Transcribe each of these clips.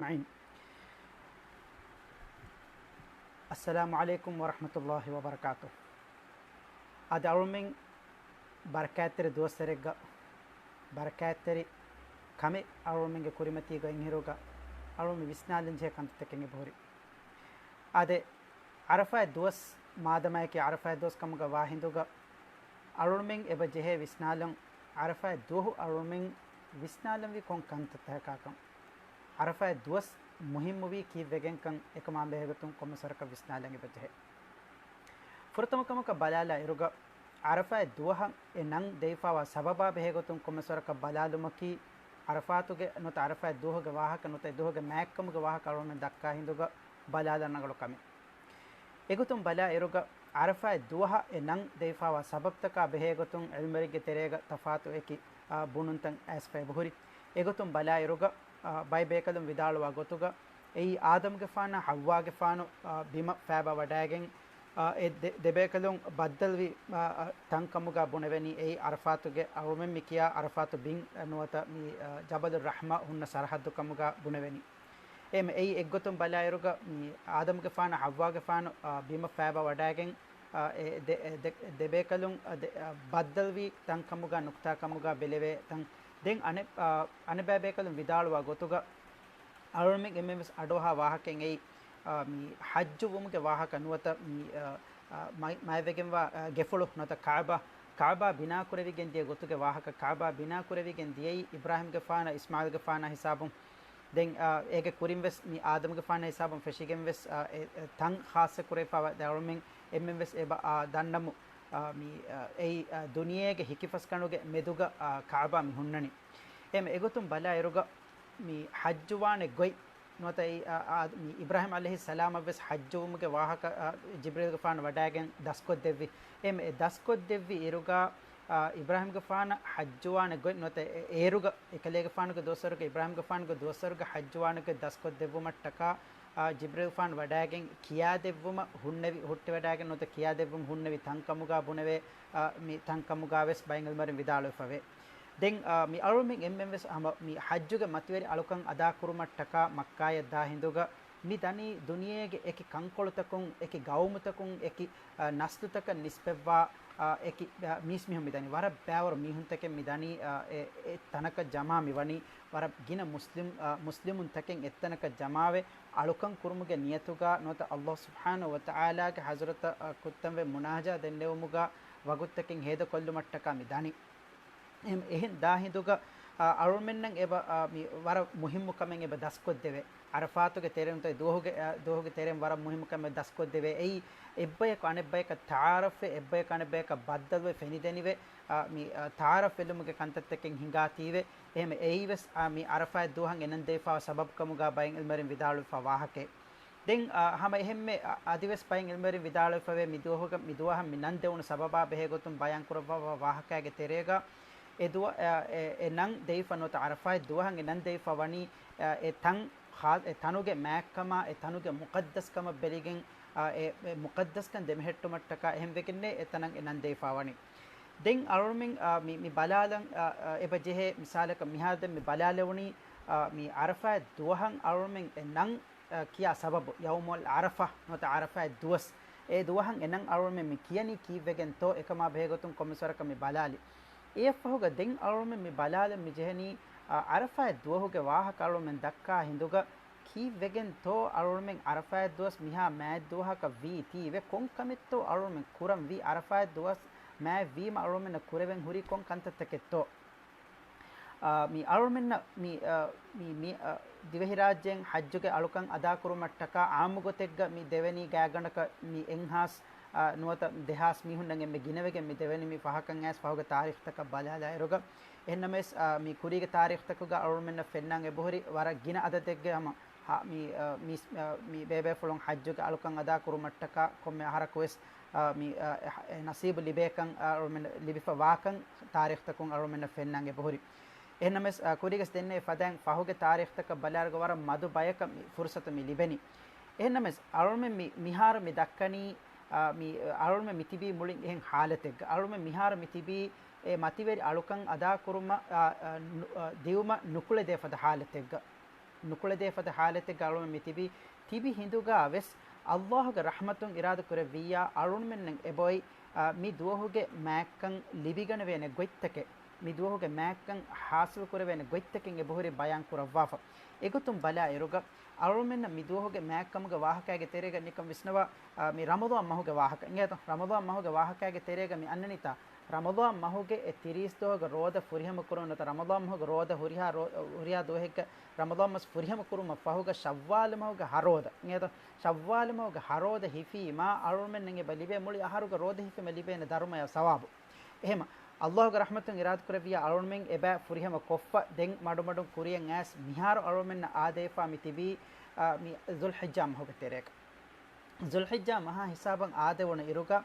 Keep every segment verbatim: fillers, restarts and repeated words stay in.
އަޖްމަޢީން. އައްސަލާމު ޢަލައިކުމް ވަރަޙްމަތުﷲި ވަބަރަކާތުހު. އަދި އަޅުމެން ބަރަކާތްތެރި ދުވަސްވަރެއްގަ ބަރަކާތްތެރި ކަމެއް އަޅުމެންގެ ކުރިމަތީގަ އިންހިރުގަ އަޅުމެން ވިސްނާލަންޖެހޭ ކަންތައްތަކެއް އެބަހުރި. އާދެ، ޢަރަފާތް ދުވަސް މާދަމާއެކީ ޢަރަފާތް ދުވަސް ކަމުގަ ވާ ހިނދުގަ އަޅުމެން އެބަ ޖެހޭ ވިސްނާލަން، ޢަރަފާތް ދުވަހު އަޅުމެން ވިސްނާލަންވީ ކޮން ކަންތައްތަކާކަން. ޢަރަފާތް ދުވަސް މުހިއްމުވީ ކީއްވެގެންކަން އެކަމާ ބެހޭގޮތުން ކޮންމެސް ވަރަކަށް ވިސްނާލަން އެބަ ޖެހޭ. ފުރަތަމަ ކަމަކަށް ބަލާލާ އިރުގަ، ޢަރަފާތް ދުވަހަށް އެ ނަން ދެވިފާވާ ސަބަބާ ބެހޭގޮތުން ކޮންމެސް ވަރަކަށް ބަލާލުމަކީ، ޢަރަފާތުގެ ނުވަތަ ޢަރަފާތް ދުވަހުގެ ވާހަކަ ނުވަތަ އެ ދުވަހުގެ މާތްކަމުގެ ވާހަކަ އަޅުމެން ދައްކާ ހިނދުގަ ބަލާލަން ރަނގަޅު ކަމެއް. އެގޮތުން ބަލާ އިރުގަ، ޢަރަފާތް ދުވަހަށް އެ ނަން ދެވިފާވާ ސަބަބްތަކާ ބެހޭގޮތުން ޢިލްމުވެރިންގެ ތެރޭގަ ތަފާތު އެކި، އާ، ބުނުންތައް އައިސްފަ އެބަހުރި. އެގޮތުން ބަލާ އިރުގަ، އާ، ބައެއް ބޭކަލުން ވިދާޅުވާ ގޮތުގަ، އެއީ އާދަމްގެފާނާ ޙައްވާގެފާނު، އާ، ބިމަށް ފައިބާ ވަޑައިގެން، އާ، އެ ދެ-، ދެބޭކަލުން ބައްދަލުވި، އާ، އާ، ތަންކަމުގަ ބުނެވެނީ. އެއީ ޢަރަފާތުގެ އަޅުމެން މި ކިޔާ ޢަރަފާތު ބިން، އާ، ނުވަތަ މި، އާ، ޖަބަލުއް ރަޙްމާ ހުންނަ ސަރަޙައްދު ކަމުގަ ބުނެވެނީ. އެމެ އެއީ އެއްގޮތުން ބަލާއިރުގަ، މި އާދަމްގެފާނާ ޙައްވާގެފާނު، އާ، ބިމަށް ފައިބާ ވަޑައިގެން، އާ، އެ ދެ-، އެ ދެ-، ދެބޭކަލުން، އާ، ދެ-، އާ، ބައްދަލުވި ތަންކަމުގަ ނުކްތާކަމުގަ ބެލެވޭ ތަން. ދެން އަނެއް-، އާ، އަނެއްބައި ބޭކަލުން ވިދާޅުވާ ގޮތުގަ، އަޅުމެން އެންމެންވެސް އަޑުއަހާ ވާހަކައެއް އެއީ، އާ، މި ޙައްޖު ވުމުގެ ވާހަކަ ނުވަތަ މި، އާ، އާ، މައި-، މައިވެގެންވާ، އާ، ގެފުޅު ނުވަތަ ކަޢުބާ، ކަޢުބާ ބިނާކުރެވިގެން ދިޔަ ގޮތުގެ ވާހަކަ. ކަޢުބާ ބިނާކުރެވިގެން ދިޔައީ އިބްރާހިމްގެފާނާ އިސްމާޢީލްގެފާނާ ހިސާބުން. ދެން، އާ، އޭގެ ކުރިން ވެސް މި އާދަމްގެފާނާ ހިސާބުން ފެށިގެން ވެސް، އާ، އެ، އެ، ތަން ޚާއްޞަ ކުރެވިފައިވާ ދެ އަޅުމެން އެންމެން ވެސް އެބަ، އާ، ދަންނަމު، އާ، މި، އާ، އެއީ، އާ، ދުނިޔޭގެ ހިކިފަސްގަނޑުގެ މެދުގަ، އާ، ކަޢުބާ މި ހުންނަނީ. އެމެ އެގޮތުން ބަލާއިރުގަ މި ޙައްޖުވާނެ ގޮތް ނުވަތަ އެއީ، އާ، އާ، މި އިބްރާހިމް ޢަލައިހިއްސަލާމަށް ވެސް ޙައްޖުވުމުގެ ވާހަކަ، އާ، ޖިބްރީލްގެފާނު ވަޑައިގެން ދަސްކޮށްދެއްވި. އެމެ އެ ދަސްކޮށްދެއްވި އިރުގަ، އާ، އިބްރާހިމްގެފާނަށް ޙައްޖުވާނެ ގޮތް ނުވަތަ އެ-، އޭރުގަ އެކަލޭގެފާނުގެ ދުވަސްވަރުގަ އިބްރާހިމްގެފާނުގެ ދުވަސްވަރުގަ ޙައްޖުވާނެ ގޮތް ދަސްކޮށްދެއްވުމަށްޓަކާ، އާ، ޖިބްރީލްފާނު ވަޑައިގެން ކިޔާދެއްވުމަށް ހުންނެވި، ހުއްޓިވަޑައިގެން ނުވަތަ ކިޔާދެއްވުމަށް ހުންނެވި ތަންކަމުގަ ބުނެވޭ، އާ، މި ތަންކަމުގަ ވެސް ބައެއް ޢިލްމުވެރިން ވިދާޅުވެފަވޭ. ދެން، އާ، މި އަޅުމެން އެންމެން ވެސް ހަމަ މި ޙައްޖުގެ މަތިވެރި އަޅުކަން އަދާކުރުމަށްޓަކާ މައްކާޔަށް ދާ ހިނދުގަ މި ދަނީ ދުނިޔޭގެ އެކި ކަންކޮޅުތަކުން، އެކި ގައުމުތަކުން، އެކި، އާ، ނަސްލުތަކަށް ނިސްބަތްވާ، އާ، އެކި، އާ، މީސްމީހުން މި ދަނީ. ވަރަށް ބައިވަރު މީހުންތަކެއް މި ދަނީ، އާ، އެ، އެ ތަނަކަށް ޖަމާ މި ވަނީ. ވަރަށް ގިނަ މުސްލިމް، އާ، މުސްލިމުންތަކެއް އެއްތަނަކަށް ޖަމާވެ، އަޅުކަން ކުރުމުގެ ނިޔަތުގަ ނުވަތަ ﷲ ސުބްޙާނަހޫ ވަތަޢާލާގެ ޙަޟްރަތަށް، އާ، ކުއްތަންވެ މުނާޖާ ދެންނެވުމުގަ ވަގުތުތަކެއް ހޭދަކޮށްލުމަށްޓަކާ މި ދަނީ. އެހެން، އެހެން ދާ ހިނދުގަ، އާ، އަޅުމެންނަށް އެބަ، އާ، މި ވަރަށް މުހިއްމު ކަމެއް އެބަ ދަސްކޮށްދެވޭ. ޢަރަފާތުގެ ތެރެއިން ދުވަހުގެ، އާ، ދުވަހުގެ ތެރެއިން ވަރަށް މުހިއްމު ކަމެއް ދަސްކޮށްދެވޭ. އެއީ، އެއްބަޔަކު އަނެއްބަޔަކަށް ތަޢާރަފްވެ، އެއްބަޔަކު އަނެއްބަޔަކަށް ބައްދަލުވެ ފެނިދެނިވެ، އާ، މި، އާ، ތަޢާރަފްވެލުމުގެ ކަންތައްތަކެއް ހިނގާތީވެ. އެހެން އެއީވެސް، އާ، މި ޢަރަފާތް ދުވަހަށް އެ ނަން ދެވިފައިވާ ސަބަބުކަމުގަ ބައެއް ޢިލްމުވެރިން ވިދާޅުވެފަ ވާހަކައެއް. ދެން، އާ، ހަމަ އެހެންމެ، އަ-، އަދިވެސް ބައެއް ޢިލްމުވެރިން ވިދާޅުވެފަވޭ، މި ދުވަހުގަ، މި ދުވަހަށް މި ނަން ދެވުނު ސަބަބާ ބެހޭގޮތުން ބަޔާންކުރައްވާ ވާހަކައިގެ ތެރޭގަ، އެ ދުވަ-، އެ، އެ، އެ ނަން ދެވިފަ ނުވަތަ ޢަރަފާތް ދުވަހަށް އެ ނަން ދެވިފަ ވަނީ، އެ، އެ ތަން ޚާ-، އެ ތަނުގެ މާތްކަމާ، އެ ތަނުގެ މުޤައްދަސްކަމަށް ބެލިގެން، އާ، އެ، އެ މުޤައްދަސްކަން ދެމެހެއްޓުމަށްޓަކާ އެހެންވެގެންނޭ އެ ތަނަށް އެ ނަން ދެވިފަ ވަނީ. ދެން އަޅުމެން، އާ، މި، މި ބަލާލަން، އާ، އާ، އެބަ ޖެހޭ މިސާލަކަށް މިހާރު ދެން މި ބަލާލެވުނީ، އާ، މި ޢަރަފާތް ދުވަހަށް އަޅުމެން އެ ނަން އަ، ކިޔާ ސަބަބު، ޔައުމުލް ޢަރަފާ ނުވަތަ ޢަރަފާތް ދުވަސް، އެ ދުވަހަށް އެ ނަން އަޅުމެން މި ކިޔަނީ ކީއްވެގެންތޯ އެކަމާ ބެހޭގޮތުން ކޮންމެސް ވަރަކަށް މި ބަލާލި. އެއަށްފަހުގަ ދެން އަޅުމެން މި ބަލާލަން މި ޖެހެނީ، އަ، ޢަރަފާތް ދުވަހުގެ ވާހަކަ އަޅުމެން ދައްކާ ހިނދުގަ ކީއްވެގެންތޯ އަޅުމެން ޢަރަފާތް ދުވަސް މިހާ މާތް ދުވަހަކަށް ވީތީވެ، ކޮން ކަމެއްތޯ އަޅުމެން ކުރަން ވީ، ޢަރަފާތް ދުވަސް މާތް ވީމަ އަޅުމެންނަށް ކުރެވެން ހުރީ ކޮން ކަންތައްތަކެއްތޯ؟ އާ، މި އަޅުމެންނަށް މި، އާ، މި، މި، އާ، ދިވެހިރާއްޖޭން ޙައްޖުގެ އަޅުކަން އަދާކުރުމަށްޓަކާ ޢާއްމުގޮތެއްގަ މި ދެވެނީ ގާތްގަނޑަކަށް މި އެއްހާސް، އާ، ނުވަތަ ދެހާސް މީހުންނަށް އެންމެ ގިނަވެގެން މި ދެވެނީ މި ފަހަކަށް އައިސް ފަހުގެ ތާރީޚްތަކަށް ބަލާލާއިރުގަ. އެހެންނަމަވެސް، އާ، މި ކުރީގެ ތާރީޚްތަކުގަ އަޅުމެންނަށް ފެންނާން އެބަހުރި ވަރަށް ގިނަ އަދަދެއްގެ ހަމަ ހާ، މި، އާ، މި، އާ، މި ބޭބޭފުޅުން ޙައްޖުގެ އަޅުކަން އަދާކުރުމަށްޓަކާ ކޮންމެ އަހަރަކުވެސް، އާ، މި، އާ، އެ، އެ ނަސީބު ލިބޭކަން، އާ، އަޅުމެން ލިބިފަ ވާކަން ތާރީޚްތަކުން އަޅުމެންނަށް ފެންނަން އެބަހުރި. އެހެންނަމަވެސް، އާ، ކުރީގަސް ދެންނެވި ފަދައިން ފަހުގެ ތާރީޚްތަކަށް ބަލާއިރުގަ ވަރަށް މަދު ބަޔަކަށް މި ފުރުސަތު މި ލިބެނީ. އެހެންނަމަވެސް، އަޅުމެން މި، މިހާރު މި ދައްކަނީ، އާ، މި، އަޅުމެން މި ތިބީ މުޅިން އެހެން ޙާލަތެއްގަ. އަޅުމެން މިހާރު މި ތިބީ އެ މަތިވެރި އަޅުކަން އަދާކުރުމަށް، އާ، އާ، ނު-، އާ، ދިއުމަށް ނުކުޅެދޭ ފަދަ ޙާލަތެއްގަ. ނުކުޅެދޭ ފަދަ ޙާލަތެއްގަ އަޅުމެން މި ތިބީ. ތިބި ހިނދުގަ ވެސް ﷲ ގެ ރަޙްމަތުން އިރާދަ ކުރެއްވިއްޔާ އަޅުމެންނަށް އެބައޮތް، އާ، މި ދުވަހުގެ މާތްކަން ލިބިގަނެވޭނެ ގޮތްތަކެއް، މި ދުވަހުގެ މާތްކަން ޙާޞިލު ކުރެވޭނެ ގޮތްތަކެއް އެބަހުރި ބަޔާން ކުރައްވާފަ. އެގޮތުން ބަލާ އިރުގަ އަޅުމެންނަށް މި ދުވަހުގެ މާތްކަމުގެ ވާހަކައިގެ ތެރޭގަ ނިކަން ވިސްނަވާ، އާ، މި ރަމަޟާން މަހުގެ ވާހަކަ އިނގޭތޯ؟ ރަމަޟާން މަހުގެ ވާހަކައިގެ ތެރޭގަ މި އަންނަނީތާ ރަމަޟާން މަހުގެ އެ ތިރީސް ދުވަހުގެ ރޯދަ ފުރިހަމަ ކުރުން ނުވަތަ ރަމަޟާން މަހުގެ ރޯދަ ހުރިހާ ރޯ-، ހުރިހާ ދުވަހެއްގަ ރަމަޟާން މަސް ފުރިހަމަ ކުރުމަށް ފަހުގަ ޝައްވާލު މަހުގެ ހަ ރޯދަ އިނގޭތޯ؟ ޝައްވާލު މަހުގެ ހަ ރޯދަ ހިފީމާ އަޅުމެންނަށް އެބަ ލިބޭ މުޅި އަހަރުގެ ރޯދަ ހިފީމަ ލިބޭނެ ދަރުމަޔާ ސަވާބު. އެހެމަ ﷲ ގެ ރަޙްމަތުން އިރާދަ ކުރެއްވިޔާ އަޅުމެން އެބަ ފުރިހަމަ ކޮށްފަ ދެން މަޑުމަޑުން ކުރިޔަށް އައިސް މިހާރު އަޅުމެންނަށް އާދޭފާ މި ތިބީ، އާ، މި ޛުލްޙިއްޖާ މަހުގެ ތެރޭގަ. ޛުލްޙިއްޖާ މަހާ ހިސާބަށް އާދެވުނު އިރުގަ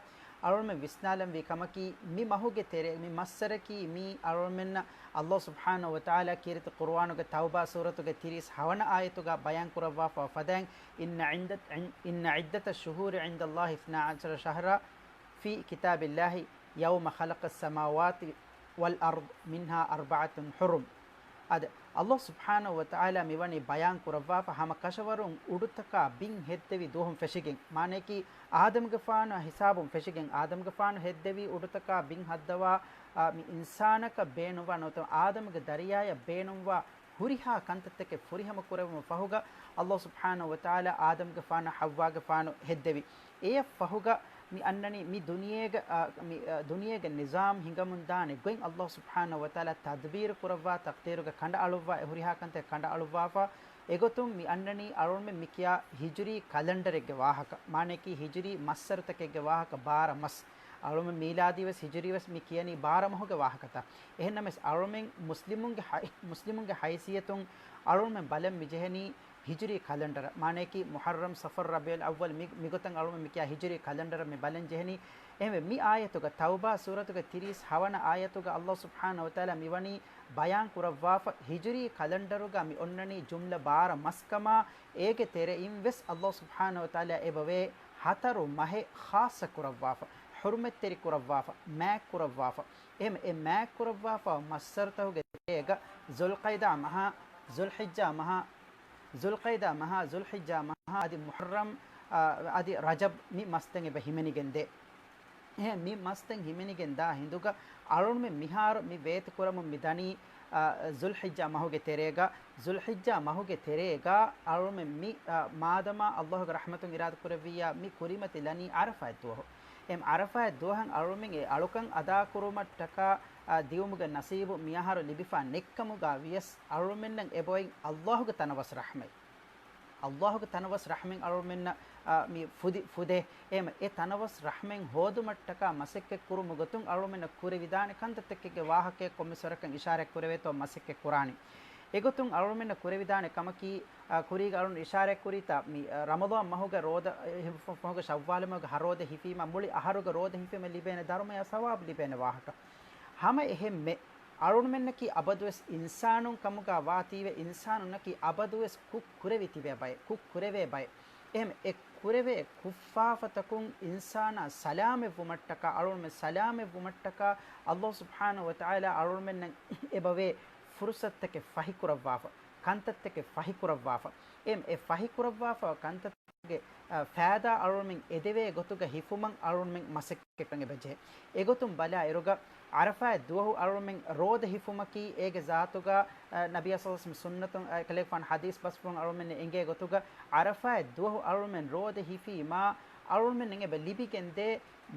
އަޅުމެން ވިސްނާލަންވީ ކަމަކީ، މި މަހުގެ ތެރޭ، މި މައްސަރަކީ މީ އަޅުމެންނަށް ﷲ ސުބްޙާނަހޫ ވަތަޢާލާ ކީރިތި ޤުރުއާނުގެ ތައުބާ ސޫރަތުގެ ތިރީސް ހަވަނަ އާޔަތުގަ ބަޔާން ކުރައްވާފަ ފަދައިން، إن عدة، إن عدة الشهور عند الله اثنا عشر شهرا في كتاب الله يوم خلق السماوات والأرض منها أربعة حرم. އާދެ، ﷲ ސުބްޙާނަހޫ ވަތަޢާލާ މިވަނީ ބަޔާން ކުރައްވާފަ ހަމަ ކަށަވަރުން އުޑުތަކާ ބިން ހެއްދެވި ދުވަހުން ފެށިގެން، މާނަޔަކީ އާދަމްގެފާނު ހިސާބުން ފެށިގެން، އާދަމްގެފާނު ހެއްދެވި އުޑުތަކާ ބިން ހައްދަވާ، އާ، މި އިންސާނަކަށް ބޭނުންވާ ނުވަތަ އާދަމްގެ ދަރިޔާޔަށް ބޭނުންވާ ހުރިހާ ކަންތައްތަކެއް ފުރިހަމަ ކުރެވުމަށް ފަހުގަ، ﷲ ސުބްޙާނަހޫ ވަތަޢާލާ އާދަމްގެފާނަށް ޙައްވާގެފާނު ހެއްދެވި. އެޔަށް ފަހުގަ މި އަންނަނީ މި ދުނިޔޭގަ، އާ، މި، އާ، ދުނިޔޭގެ ނިޒާމް ހިނގަމުންދާނެ ގޮތް ﷲ ސުބްޙާނަހޫ ވަތަޢާލާ ތަދްބީރު ކުރައްވާ، ތަޤްދީރުގަ ކަނޑައަޅުއްވާ، އެ ހުރިހާ ކަންތައް ކަނޑައަޅުއްވާފަ. އެގޮތުން މި އަންނަނީ އަޅުންމެ މި ކިޔާ ހިޖުރީ ކަލަންޑަރެއްގެ ވާހަކަ. މާނަޔަކީ ހިޖުރީ މައްސަރުތަކެއްގެ ވާހަކަ، ބާރަ މަސް. އަޅުމެން މީލާދީވެސް ހިޖުރީވެސް މި ކިޔަނީ ބާރަ މަހުގެ ވާހަކަތައް. އެހެންނަމަވެސް އަޅުމެން މުސްލިމުންގެ ހައި-، މުސްލިމުންގެ ހައިސިއްޔަތުން އަޅުމެން ބަލަން މި ޖެހެނީ ހިޖުރީ ކަލަންޑަރ، މާނަޔަކީ މުޙައްރަމް، ޞަފަރް، ރަބީޢުލް އައްވަލް، މި، މިގޮތަށް އަޅުމެން މި ކިޔާ ހިޖުރީ ކަލަންޑަރ މި ބަލަން ޖެހެނީ. އެހެންވެ، މި އާޔަތުގަ، ތައުބާ ސޫރަތުގެ ތިރީސް ހަވަނަ އާޔަތުގަ ﷲ ސުބްޙާނަހޫ ވަތަޢާލާ މިވަނީ ބަޔާން ކުރައްވާފަ، ހިޖުރީ ކަލަންޑަރުގަ މި އޮންނަނީ ޖުމްލަ ބާރަ މަސްކަމާ، އޭގެ ތެރެއިން ވެސް ﷲ ސުބްޙާނަހޫ ވަތަޢާލާ އެބަވޭ ހަތަރު މަހެއް ޚާއްޞަ ކުރައްވާފަ، ޙުރުމަތްތެރި ކުރައްވާފަ، މާތް ކުރައްވާފަ. އެހެން އެ މާތް ކުރައްވާފަ މައްސަރުތަކުގެ ތެރޭގަ ޛުލްޤަޢިދާ މަހާ، ޛުލްޙިއްޖާ މަހާ، ޛުލްޤަޢިދާ މަހާ، ޛުލްޙިއްޖާ މަހާ، އަދި މުޙައްރަމް، އާ، އަދި ރަޖަބް މި މަސްތައް އެބަ ހިމެނިގެން ދޭ. އެހެން މި މަސްތައް ހިމެނިގެން ދާ ހިނދުގަ އަޅުންމެ މިހާރު މި ވޭތުކުރަމުން މި ދަނީ، އާ، ޛުލްޙިއްޖާ މަހުގެ ތެރޭގަ، ޛުލްޙިއްޖާ މަހުގެ ތެރޭގަ އަޅުންމެ މި، އާ، މާދަމާ ﷲ ގެ ރަޙްމަތުން އިރާދަ ކުރެއްވިއްޔާ މި ކުރިމަތިލަނީ ޢަރަފާތް ދުވަހު. އެ ޢަރަފާތް ދުވަހަށް އަޅުމެން އެ އަޅުކަން އަދާކުރުމަށްޓަކާ، އާ، ދިއުމުގެ ނަސީބު މިއަހަރު ލިބިފާ ނެތްކަމުގަ ވިޔަސް އަޅުމެންނަށް އެބައޮތް ﷲ ގެ ތަނަވަސް ރަޙްމަތް. ﷲ ގެ ތަނަވަސް ރަޙްމެން އަޅުމެންނަށް، އާ، މި ފުދި-، ފުދޭ. އެހެން އެ ތަނަވަސް ރަޙްމެން ހޯދުމަށްޓަކާ މަސައްކަތް ކުރުމުގެ ގޮތުން އަޅުމެންނަށް ކުރެވިދާނެ ކަންތައްތަކެއްގެ ވާހަކައެއް ކޮންމެސް ވަރަކަށް އިޝާރާތް ކުރެވޭތޯ މަސައްކަތް ކުރާނީ. އެގޮތުން އަޅުމެންނަށް ކުރެވިދާނެ ކަމަކީ، އާ، ކުރީގަ އަޅުން އިޝާރާތް ކުރީތާ، މި، އާ، ރަމަޟާން މަހުގެ ރޯދަ، އެ، ހި-، ފަ-، ފަހުގެ ޝައްވާލު މަހުގެ ހަ ރޯދަ ހިފީމާ، މުޅި އަހަރުގެ ރޯދަ ހިފީމަ ލިބޭނެ ދަރުމަޔާ ސަވާބު ލިބޭނެ ވާހަކަ. ހަމަ އެހެންމެ، އަޅުންމެންނަކީ އަބަދުވެސް އިންސާނުން ކަމުގަ ވާތީވެ، އިންސާނުންނަކީ އަބަދުވެސް ކުށް ކުރެވި ތިބޭ ބައެއް، ކުށް ކުރެވޭ ބައެއް. އެހެން އެ ކުރެވޭ ކުށްފާފަތަކުން އިންސާނާ ސަލާމަތްވުމަށްޓަކާ، އަޅުންމެ ސަލާމަތްވުމަށްޓަކާ، ﷲ ސުބްޙާނަހޫ ވަތަޢާލާ އަޅުންމެންނަށް އެބަވޭ ފުރުޞަތުތަކެއް ފަހިކުރައްވާފަ، ކަންތައްތަކެއް ފަހިކުރައްވާފަ. އެހެން އެ ފަހިކުރައްވާފަ ކަންތައް ގެ، އަ، ފައިދާ އަޅުމެން އެދެވޭ ގޮތުގަ ހިފުމަށް އަޅުމެން މަސައްކަތްކުރަން އެބަޖެހޭ. އެގޮތުން ބަލާ އިރުގަ، ޢަރަފާތް ދުވަހު އަޅުމެން ރޯދަ ހިފުމަކީ އޭގެ ޒާތުގަ، އަ، ނަބިއްޔާ ޞައްލަﷲު ޢަލައިހި ވަސައްލަމަ ސުންނަތުން، އަ، ކަލޭގެފާނު ޙަދީޘް ބަސްފުޅުން އަޅުމެން އެނގޭ ގޮތުގަ، ޢަރަފާތް ދުވަހު އަޅުމެން ރޯދަ ހިފީމާ، އަޅުމެން އެބަ ލިބިގެންދޭ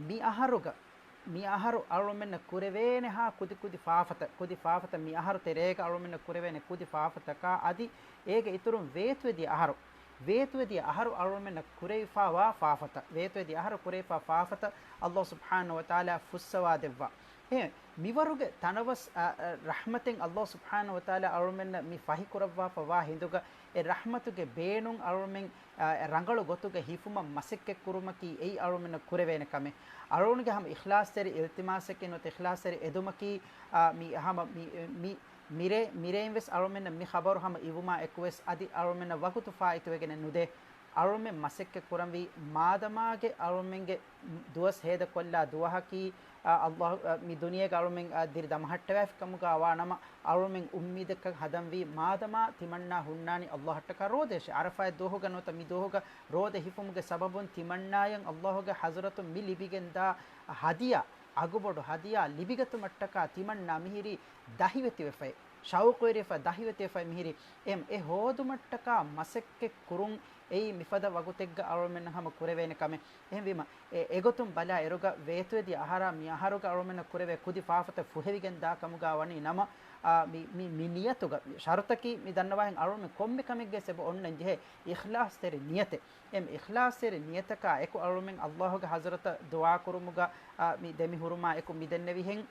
މި އަހަރުގަ، މި އަހަރު އަޅުމެންނަށް ކުރެވޭނެހާ ކުދި ކުދި ފާފަތައް، ކުދި ފާފަތައް މި އަހަރު ތެރޭގަ އަޅުމެންނަށް ކުރެވޭނެ ކުދި ފާފަތަކާ އަދި އޭގެ އިތުރުން ވޭތުވެދިޔަ އަހަރު، ވޭތުވެދިޔަ އަހަރު އަޅުމެންނަށް ކުރެވިފާވާ ފާފަތައް، ވޭތުވެދިޔަ އަހަރު ކުރެވިފާ ފާފަތައް ﷲ ސުބްޙާނަހޫ ވަތަޢާލާ ފުއްސަވާ ދެއްވާ. އެ މިވަރުގެ ތަނަވަސް، އަ، އަ، ރަޙްމަތެއް ﷲ ސުބްޙާނަހޫ ވަތަޢާލާ އަޅުމެންނަށް މި ފަހިކުރައްވާފަވާ ހިނދުގަ، އެ ރަޙްމަތުގެ ބޭނުން އަޅުމެން އަ، ރަނގަޅު ގޮތުގަ ހިފުމަށް މަސައްކަތްކުރުމަކީ އެއީ އަޅުމެންނަށް ކުރެވޭނެ ކަމެއް. އަޅުގަނޑުގެ ހަމަ އިޚްލާޞްތެރި އިލްތިމާސަކީ ނުވަތަ އިޚްލާޞްތެރި އެދުމަކީ، އަ، މި ހަމަ މި، މި، މިރޭ، މިރޭން ވެސް އަޅުމެންނަށް މި ޚަބަރު ހަމަ އިވުމާ އެކުވެސް އަދި އަޅުމެންނަށް ވަގުތު ފާއިތުވެގެނެއް ނުދޭ. އަޅުމެން މަސައްކަތް ކުރަންވީ، މާދަމާގެ އަޅުމެންގެ ދުވަސް ހޭދަކޮށްލާ ދުވަހަކީ، އަ، ﷲ، އަ، މި ދުނިޔޭގަ އަޅުމެން، އަ، ދިރި ދަމަހައްޓަވައިފި ކަމުގަ ވާ ނަމަ، އަޅުމެން އުއްމީދަކަށް ހަދަންވީ، މާދަމާ ތިމަންނާ ހުންނާނީ ﷲ އަށްޓަކާ ރޯދަޔަށޭ. ޢަރަފާތް ދުވަހުގަ ނުވަތަ މި ދުވަހުގަ ރޯދަ ހިފުމުގެ ސަބަބުން ތިމަންނާޔަށް ﷲގެ ޙަޟްރަތުން މި ލިބިގެންދާ ހަދިޔާ، އަގުބޮޑު ހަދިޔާ ލިބިގަތުމަށްޓަކާ ތިމަންނާ މިހިރީ ދަހިވެތިވެފައި، ޝައުޤުވެރިވެފަ، ދަހިވެތިވެފައި މިހިރީ. އެހެން އެ ހޯދުމަށްޓަކާ މަސައްކަތް ކުރުން އެއީ މިފަދަ ވަގުތެއްގަ އަޅުމެންނަށް ހަމަ ކުރެވޭނެ ކަމެއް. އެހެންވީމަ، އެ، އެގޮތުން ބަލާ އިރުގަ ވޭތުވެދިޔަ އަހަރާ މި އަހަރުގަ އަޅުމެންނަށް ކުރެވޭ ކުދި ފާފަތައް ފުހެވިގެން ދާ ކަމުގަ ވަނީ ނަމަ، އާ، މި، މި، މި ނިޔަތުގަ، ޝަރުތަކީ މި ދަންނަވާހެން އަޅުމެން ކޮންމެ ކަމެއްގެސް އެބަ އޮންނަން ޖެހޭ އިޚްލާޞްތެރި ނިޔަތެއް. އެމް އިޚްލާޞްތެރި ނިޔަތަކާ އެކު އަޅުމެން ﷲގެ ޙަޟްރަތަށް ދުޢާ ކުރުމުގަ، އާ، މި ދެމި ހުރުމާ އެކު މި ދެންނެވިހެން،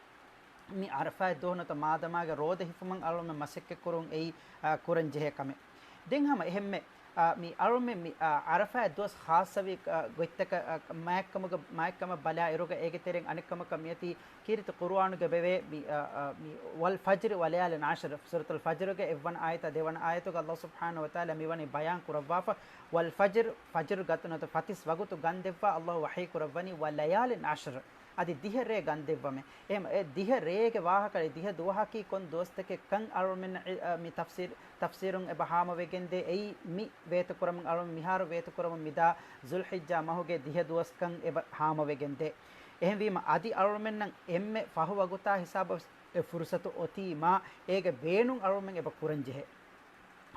މި ޢަރަފާތް ދުވަހު ނުވަތަ މާދަމާގެ ރޯދަ ހިފުމަށް އަޅުމެން މަސައްކަތް ކުރުން އެއީ، އާ، ކުރަން ޖެހޭ ކަމެއް. ދެން ހަމަ އެހެންމެ، އާ، މި އަޅުމެން މި، އާ، ޢަރަފާތް ދުވަސް ޚާއްޞަވި، އާ، ގޮތްތަކަށް، އާ، މާތްކަމުގަ، މާތްކަމަށް ބަލާ އިރުގަ އޭގެ ތެރެއިން އަނެއްކަމަކަށް މިއޮތީ ކީރިތި ޤުރުއާނުގެ ބެވޭ މި، އާ، އާ، މި ވަލް ފަޖްރި ވަލަޔާލިން ޢަޝްރި، ސޫރަތުލް ފަޖްރުގެ އެއްވަނަ އާޔަތާ ދެވަނަ އާޔަތުގަ ﷲ ސުބްޙާނަހޫ ވަތަޢާލާ މިވަނީ ބަޔާން ކުރައްވާފަ، ވަލް ފަޖްރި، ފަޖްރު ގަތުނުތަ ފަތިސް ވަގުތު ގަންދެއްވާ ﷲ ވަޙީ ކުރައްވަނީ، ވަލަޔާލިން ޢަޝްރި. އަދި ދިހަ ރޭ ގަންދެއްވަމޭ. އެހެން އެ ދިހަ ރޭގެ ވާހަކަ، ދިހަ ދުވަހަކީ ކޮން ދުވަސްތަކެއް ކަން އަޅުމެން، އެ، އަ، މި ތަފްސީރު، ތަފްސީރުން އެބަ ހާމަވެގެންދޭ. އެއީ މި ވޭތުކުރަމުން އަޅުމެން މިހާރު ވޭތުކުރަމުން މިދާ ޒުލްޙިއްޖާ މަހުގެ ދިހަ ދުވަސްކަން އެބަ ހާމަވެގެންދޭ. އެހެންވީމަ އަދި އަޅުމެންނަށް އެންމެ ފަހު ވަގުތާ ހިސާބަށް އެ ފުރުސަތު އޮތީމާ، އޭގެ ބޭނުން އަޅުމެން އެބަ ކުރަން ޖެހޭ.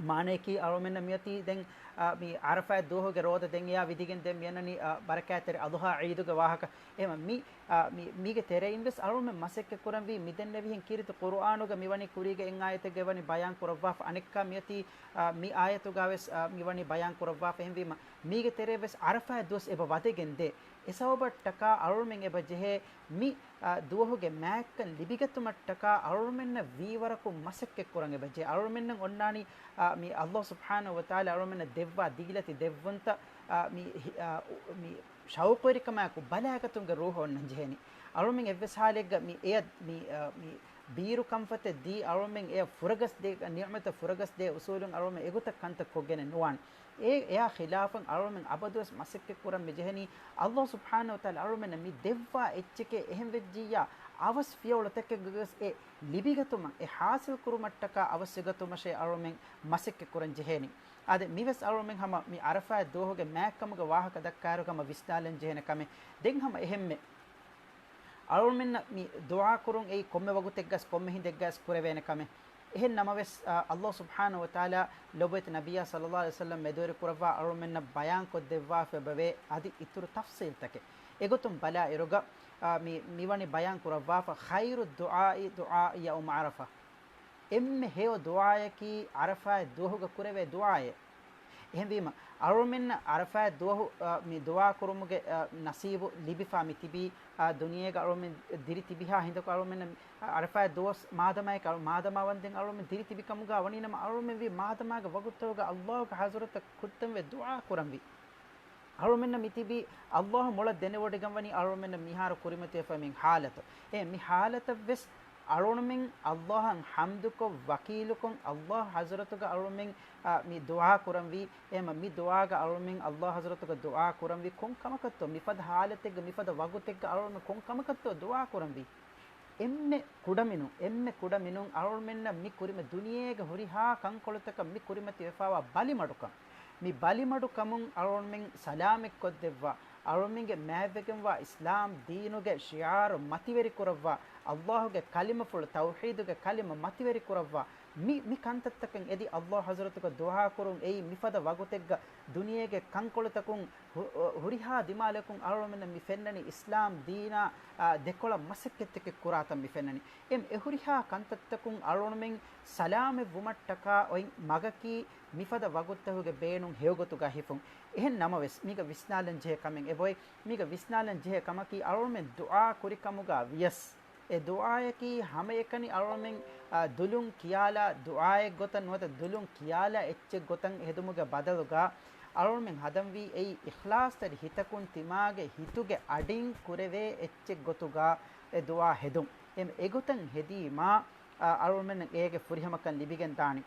މާނަޔަކީ އަޅުމެންނަށް މިއޮތީ ދެން، އާ، މި ޢަރަފާތް ދުވަހުގެ ރޯދަ ދެން އެޔާ ވިދިގެން ދެން މިއަންނަނީ، އާ، ބަރަކާތްތެރި އަޟްޙާ ޢީދުގެ ވާހަކަ. އެހެން މި، އާ، މި، މީގެ ތެރެއިން ވެސް އަޅުމެން މަސައްކަތް ކުރަންވީ މިދެންނެވިހެން ކީރިތި ޤުރުއާނުގަ މިވަނީ ކުރީގެ އެއް އާޔަތެއްގަ ވަނީ ބަޔާން ކުރައްވާފަ، އަނެއްކާ މިއޮތީ، އާ، މި އާޔަތުގަ ވެސް، އާ، މިވަނީ ބަޔާން ކުރައްވާފަ. އެހެންވީމަ މީގެ ތެރޭ ވެސް ޢަރަފާތް ދުވަސް އެބަ ވަދެގެން ދޭ. އެ ސަބަބަށްޓަކާ އަޅުމެން އެބަ ޖެހޭ މި، އާ، ދުވަހުގެ މާތްކަން ލިބިގަތުމަށްޓަކާ އަޅުމެންނަށް ވީވަރަކުން މަސައްކަތް ކުރަން އެބަ ޖެހޭ. އަޅުމެންނަށް އޮންނާނީ، އާ، މި ﷲ ސުބްޙާނަހޫ ވަތަޢާލާ އަޅުމެންނަށް ދެއްވާ ދީލަތި ދެއްވުންތައް، އާ، މި ހި-، އާ، އު-، މި ޝައުޤުވެރިކަމާއެކު ބަލާގަތުމުގެ ރޫޙު އޮންނަން ޖެހެނީ. އަޅުމެން އެއްވެސް ޙާލެއްގަ މި އެޔަށް މި، އާ، މި ބީރު ކަންފަތެއް ދީ އަޅުމެން އެޔަށް ފުރަގަސްދޭ، ނިޢުމަތަށް ފުރަގަސްދޭ އުސޫލުން އަޅުމެން އެގޮތަށް ކަންތައް ކޮށްގެނެއް ނުވާނެ. އެ، އެއާ ޚިލާފަށް އަޅުމެން އަބަދުވެސް މަސައްކަތް ކުރަން މި ޖެހެނީ، ﷲ ސުބްޙާނަހޫ ވަތަޢާލާ އަޅުމެންނަށް މި ދެއްވާ އެއްޗެކޭ އެހެން ވެއްޖިއްޔާ، އަވަސް ފިޔަވަޅުތަކެއްގަވެސް އެ ލިބިގަތުމަށް، އެ ޙާޞިލް ކުރުމަށްޓަކާ އަވަސްވެގަތުމަށޭ އަޅުމެން މަސައްކަތް ކުރަން ޖެހޭނީ. އާދެ، މިވެސް އަޅުމެން ހަމަ މި ޢަރަފާތް ދުވަހުގެ މާތްކަމުގެ ވާހަކަ ދައްކާއިރު ހަމަ ވިސްނާލަން ޖެހޭނެ ކަމެއް. ދެން ހަމަ އެހެންމެ އަޅުމެންނަށް މި ދުޢާ ކުރުން އެއީ ކޮންމެ ވަގުތެއްގަސް ކޮންމެ ހިނދެއްގަސް ކުރެވޭނެ ކަމެއް. އެހެން ނަމަވެސް، އާ، ﷲ ސުބްޙާނަހޫ ވަތަޢާލާ ލޮބުވެތި ނަބިއްޔާ ޞައްލައްލާހު ޢަލައިހި ވަސައްލަމް މެދުވެރި ކުރައްވާ އަޅުމެންނަށް ބަޔާންކޮށްދެއްވާފަ އެބަވޭ އަދި އިތުރު ތަފްޞީލްތަކެއް. އެގޮތުން ބަލާ އިރުގަ، އާ، މި، މިވަނީ ބަޔާން ކުރައްވާފަ، خير الدعاء دعاء يوم عرفة. އެންމެ ހެޔޮ ދުޢާޔަކީ ޢަރަފާތް ދުވަހުގަ ކުރެވޭ ދުޢާއެއް. އެހެންވީމަ، އަޅުމެންނަށް ޢަރަފާތް ދުވަހު، އަ، މި ދުޢާ ކުރުމުގެ، އަ، ނަސީބު ލިބިފާ މި ތިބީ، އަ، ދުނިޔޭގަ އަޅުމެން ދިރި ތިބިހާ ހިނދަކު އަޅުމެންނަށް ޢަރަފާތް ދުވަސް މާދަމާއެކު އަޅު-، މާދަމާ ވަންދެން އަޅުމެން ދިރި ތިބި ކަމުގަ ވަނީ ނަމަ، އަޅުމެން ވީ މާދަމާގެ ވަގުތުތަކުގަ ﷲގެ ޙަޟްރަތަށް ކުއްތަންވެ ދުޢާ ކުރަންވީ. އަޅުމެންނަށް މިތިބީ ﷲ މޮޅަށް ދެނެވޮޑިގަންވަނީ އަޅުމެންނަށް މިހާރު ކުރިމަތިވެފަ މި ޙާލަތު. އެ މި ޙާލަތަށްވެސް އަޅުމެން ﷲއަށް ޙަމްދުކޮށް، ވަކީލުކޮށް، ﷲ ޙަޟްރަތުގަ އަޅުމެން، އާ، މި ދުޢާ ކުރަންވީ. އެހެމަ މި ދުޢާގަ އަޅުމެން ﷲ ޙަޟްރަތުގަ ދުޢާ ކުރަންވީ ކޮން ކަމަކަށްތޯ؟ މިފަދަ ޙާލަތެއްގަ، މިފަދަ ވަގުތެއްގަ އަޅުމެން ކޮން ކަމަކަށްތޯ ދުޢާ ކުރަންވީ؟ އެންމެ ކުޑަމިނުން، އެންމެ ކުޑަމިނުން އަޅުމެންނަށް މި ކުރިމަ ދުނިޔޭގެ ހުރިހާ ކަންކޮޅުތަކަށް މި ކުރިމަތިވެފާވާ ބަލިމަޑުކަން. މި ބަލިމަޑުކަމުން އަޅުމެން ސަލާމަތްކޮށްދެއްވާ، އަޅުމެންގެ މާތްވެގެންވާ އިސްލާމް ދީނުގެ ޝިޢާރު މަތިވެރިކުރައްވާ، ﷲގެ ކަލިމަފުޅު ތައުޙީދުގެ ކަލިމަ މަތިވެރިކުރައްވާ، މި، މި ކަންތައްތަކަށް އެދި ﷲ ޙަޟްރަތުގަ ދުޢާކުރުން އެއީ މިފަދަ ވަގުތެއްގަ ދުނިޔޭގެ ކަންކޮޅުތަކުން ހު-، ހުރިހާ ދިމާލަކުން އަޅުމެންނަށް މި ފެންނަނީ އިސްލާމް ދީނާ، އާ، ދެކޮޅަށް މަސައްކަތްތަކެއް ކުރާތަން މި ފެންނަނީ. އެ ހުރިހާ ކަންތައްތަކުން އަޅުމެން ސަލާމަތްވުމަށްޓަކާ އޮތް މަގަކީ މިފަދަ ވަގުތުތަކުގެ ބޭނުން ހެޔޮގޮތުގަ ހިފުން. އެހެން ނަމަވެސް، މީގަ ވިސްނާލަން ޖެހޭ ކަމެއް އެބައޮތް. މީގަ ވިސްނާލަން ޖެހޭ ކަމަކީ އަޅުމެން ދުޢާ ކުރިކަމުގަ ވިޔަސް، އެ ދުޢާޔަކީ ހަމައެކަނި އަޅުމެން، އާ، ދުލުން ކިޔާލާ ދުޢާއެއްގޮތަށް ނުވަތަ ދުލުން ކިޔާލާ އެއްޗެއްގޮތަށް ހެދުމުގެ ބަދަލުގަ، އަޅުމެން ހަދަންވީ އެއީ އިޚްލާޞްތެރި ހިތަކުން ތިމާގެ ހިތުގެ އަޑިން ކުރެވޭ އެއްޗެއްގޮތުގަ އެ ދުޢާ ހެދުން. އެ، އެގޮތަށް ހެދީމާ، އާ، އަޅުމެން އޭގެ ފުރިހަމަކަން ލިބިގެން ދާނެ.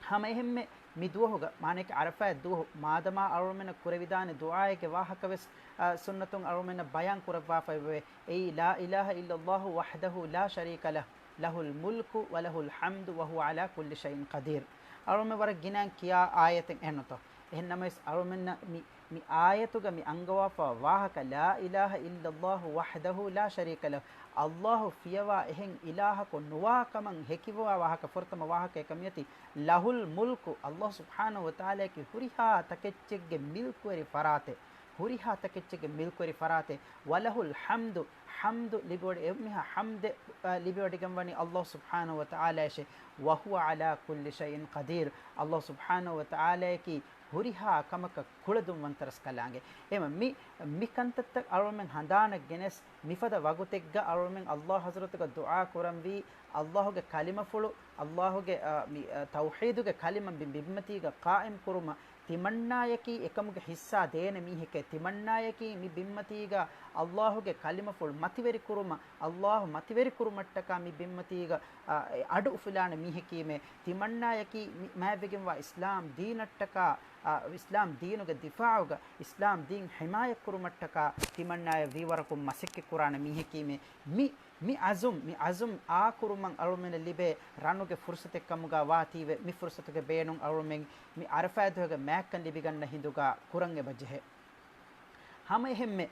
ހަމަ އެހެންމެ، މި ދުވަހުގަ، މާނައަކީ ޢަރަފާތް ދުވަހު، މާދަމާ އަޅުމެންނަށް ކުރެވިދާނެ ދުޢާއެއްގެ ވާހަކަވެސް، އާ، ސުންނަތުން އަޅުމެންނަށް ބަޔާން ކުރައްވާފައިވެ. އެއީ، لا إله إلا الله وحده لا شريك له، له الملك وله الحمد وهو على كل شيء قدير. އަޅުމެން ވަރަށް ގިނައިން ކިޔާ އާޔަތެއް އެހެންނުތޯ؟ އެހެން ނަމަވެސް، އަޅުމެންނަށް މި، މި އާޔަތުގަ މި އަންގަވާފަ ވާހަކަ، لا إله إلا الله وحده لا شريك له، ﷲ ފިޔަވާ އެހެން އިލާހަކު ނުވާ ކަމަށް ހެކިވާ ވާހަކަ، ފުރަތަމަ ވާހަކަ އެކަން މިއޮތީ، ލަހުލް މުލްކު، ﷲ ސުބްޙާނަހު ވަތަޢާލާއަކީ ހުރިހާ ތަކެއްޗެއްގެ މިލްކުވެރި ފަރާތެއް، ހުރިހާ ތަކެއްޗެއްގެ މިލްކުވެރި ފަރާތެއް، ވަލަހުލް ޙަމްދު، ޙަމްދު ލިބިވަޑި، އެންމެހާ ޙަމްދެއް، އަ، ލިބިވަޑިގެންވަނީ ﷲ ސުބްޙާނަހު ވަތަޢާލާއަށޭ. وهو على كل شيء قدير، ﷲ ސުބްޙާނަހު ވަތަޢާލާއަކީ ހުރިހާ ކަމަކަށް ކުޅެދުންވަންތަ ރަސްކަލާނގެ. އެހެންވީމަ މި، މި ކަންތައްތައް އަޅުމެން ހަނދާނަށް ގެނެސް، މިފަދަ ވަގުތެއްގަ އަޅުމެން ﷲ ޙަޟްރަތުގަ ދުޢާ ކުރަންވީ، ﷲގެ ކަލިމަފުޅު، ﷲގެ، އަ، މި، އަ، ތައުޙީދުގެ ކަލިމަ މި ބިންމަތީގަ ޤާއިމް ކުރުމަށް، ތިމަންނާޔަކީ އެކަމުގެ ޙިއްޞާ ދޭނެ މީހެކޭ، ތިމަންނާޔަކީ މި ބިންމަތީގަ ﷲގެ ކަލިމަފުޅު މަތިވެރި ކުރުމަށް، ﷲ މަތިވެރި ކުރުމަށްޓަކާ މި ބިންމަތީގަ، އަ، އަޑު އުފުލާނެ މީހަކީމޭ، ތިމަންނާޔަކީ މި މާތްވެގެންވާ އިސްލާމް ދީނަށްޓަކާ، އަ، އިސްލާމް ދީނުގެ ދިފާޢުގަ، އިސްލާމް ދީން ޙިމާޔަތްކުރުމަށްޓަކާ ތިމަންނާޔަށް ވީވަރަކުން މަސައްކަތްކުރާނެ މީހަކީމޭ. މި، މި ޢަޒުމް، މި ޢަޒުމް އާކުރުމަށް އަޅުމެންނަށް ލިބޭ ރަނުގެ ފުރުޞަތެއްކަމުގަ ވާތީވެ، މި ފުރުޞަތުގެ ބޭނުން އަޅުމެން މި ޢަރަފާތް ދުވަހުގެ މާތްކަން ލިބިގަންނަ ހިނދުގަ ކުރަން އެބަޖެހޭ. ހަމައެހެންމެ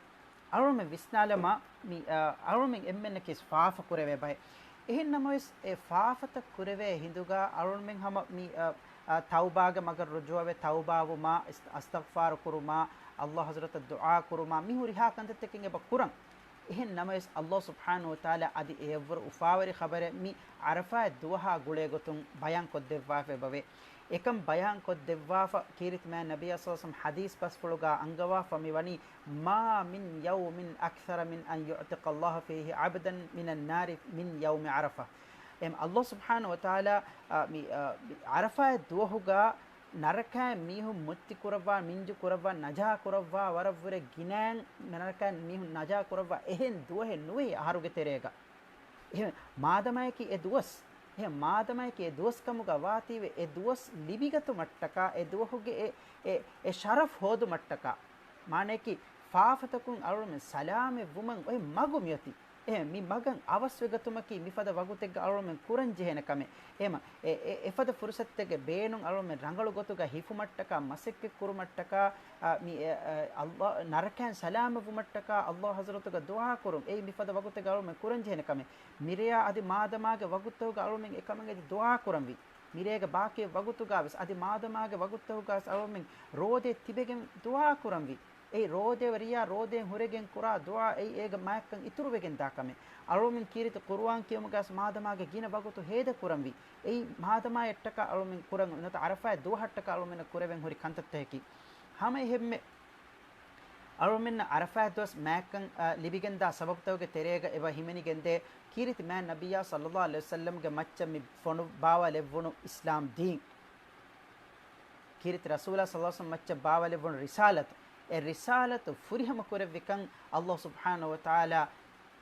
އަޅުމެން ވިސްނާލަމާ، މި، އަ، އަޅުމެން އެންމެންނަކީ ފާފަ ކުރެވޭ ބައެއް. އެހެން ނަމަވެސް، އެ ފާފަތައް ކުރެވޭ ހިނދުގަ އަޅުމެން ހަމަ މި، އަ، އަ، ތައުބާގެ މަގަށް ރުޖޫޢަވެ، ތައުބާވުމާ، އިސް-، އަސްތަޣްފާރު ކުރުމާ، ﷲ ޙަޟްރަތަށް ދުޢާ ކުރުމާ، މި ހުރިހާ ކަންތައްތަކެއް އެބަ ކުރަން. އެހެން ނަމަވެސް، ﷲ ސުބްޙާނަހު ވަތަޢާލާ އަދި އެއަށްވުރެ އުފާވެރި ޚަބަރެއް މި ޢަރަފާތް ދުވަހާ ގުޅޭގޮތުން ބަޔާން ކޮށްދެއްވާފައި އެބަވޭ. އެކަން ބަޔާން ކޮށްދެއްވާފަ، ކީރިތި މާތް ނަބިއްޔާ ޞައްލަﷲު ޢަލައިހި ވަސައްލަމަ ޙަދީޘް ބަސްފުޅުގަ އަންގަވާފަ މިވަނީ، ما من يوم أكثر من أن يعتق الله فيه عبدا من النار من يوم عرفة. އެމް ﷲ ސުބްޙާނަހު ވަތަޢާލާ، އަ، މި، އަ، މި ޢަރަފާތް ދުވަހުގަ ނަރަކައިން މީހުން މުއްތި ކުރައްވާ، މިންޖު ކުރައްވާ، ނަޖާ ކުރައްވާ ވަރަށްވުރެ ގިނައިން ނަރަކައިން މީހުން ނަޖާ ކުރައްވާ އެހެން ދުވަހެއް ނުވޭ އަހަރުގެ ތެރޭގަ. އެހެން މާދަމާއަކީ އެ ދުވަސް، އެހެން މާދަމާއަކީ އެ ދުވަސް ކަމުގަ ވާތީވެ، އެ ދުވަސް ލިބިގަތުމަށްޓަކާ، އެ ދުވަހުގެ އެ، އެ، އެ ޝަރަފް ހޯދުމަށްޓަކާ، މާނައަކީ ފާފަތަކުން އަޅުމެން ސަލާމަތްވުމަށް އޮތް މަގު މިއޮތީ. އެހެން މި މަގަށް އަވަސްވެގަތުމަކީ މިފަދަ ވަގުތެއްގަ އަޅުމެން ކުރަން ޖެހޭނެ ކަމެއް. އެހެމަ، އެ، އެ، އެފަދަ ފުރުޞަތެއްގެ ބޭނުން އަޅުމެން ރަނގަޅު ގޮތުގަ ހިފުމަށްޓަކާ، މަސައްކަތް ކުރުމަށްޓަކާ، އަ، މި، އެ، އަ، ﷲ، ނަރަކައިން ސަލާމަތްވުމަށްޓަކާ ﷲ ޙަޟްރަތުގަ ދުޢާ ކުރުން. އެއީ މިފަދަ ވަގުތެއްގަ އަޅުމެން ކުރަން ޖެހޭނެ ކަމެއް. މިރެޔާ އަދި މާދަމާގެ ވަގުތުގަ އަޅުމެން އެކަމަށް އެދި ދުޢާ ކުރަންވީ. މިރޭގެ ބާކީ ވަގުތުގަވެސް އަދި މާދަމާގެ ވަގުތުގަވެސް އަޅުމެން ރޯދަ ތިބެގެން ދުޢާ ކުރަންވީ. އެއީ ރޯދަވެރިޔާ ރޯދައިން ހުރެގެން ކުރާ ދުޢާ އެއީ އޭގެ މާތްކަން އިތުރުވެގެން ދާ ކަމެއް. އަޅުމެން ކީރިތި ޤުރުއާން ކިޔުމުގަވެސް މާދަމާގެ ގިނަ ވަގުތު ހޭދަ ކުރަންވީ. އެއީ މާދަމާއަށްޓަކާ އަޅުމެން ކުރަން ނުވަތަ ޢަރަފާތް ދުވަހަށްޓަކާ އަޅުމެންނަށް ކުރެވެން ހުރި ކަންތައްތަކަކީ. ހަމައެހެންމެ އަޅުމެންނަށް ޢަރަފާތް ދުވަސް މާތްކަން، އަ، ލިބިގެންދާ ސަބަބުތަކުގެ ތެރޭގަ އެބަ ހިމެނިގެންދޭ ކީރިތި މާތް ނަބިއްޔާ ޞައްލަﷲު ޢަލައިހި ވަސައްލަމްގެ މައްޗަށް މި ފޮނު ބާވާލެއްވުނު އިސްލާމް ދީން. ކީރިތި ރަސޫލާ ޞައްލަﷲު ޢަލައިހި ވަސައްލަމް މައްޗަށް ބާވާލެއްވުނު ރިސާލަތު، އެ ރިސާލަތު ފުރިހަމަ ކުރެއްވިކަން ﷲ ސުބްޙާނަހު ވަތަޢާލާ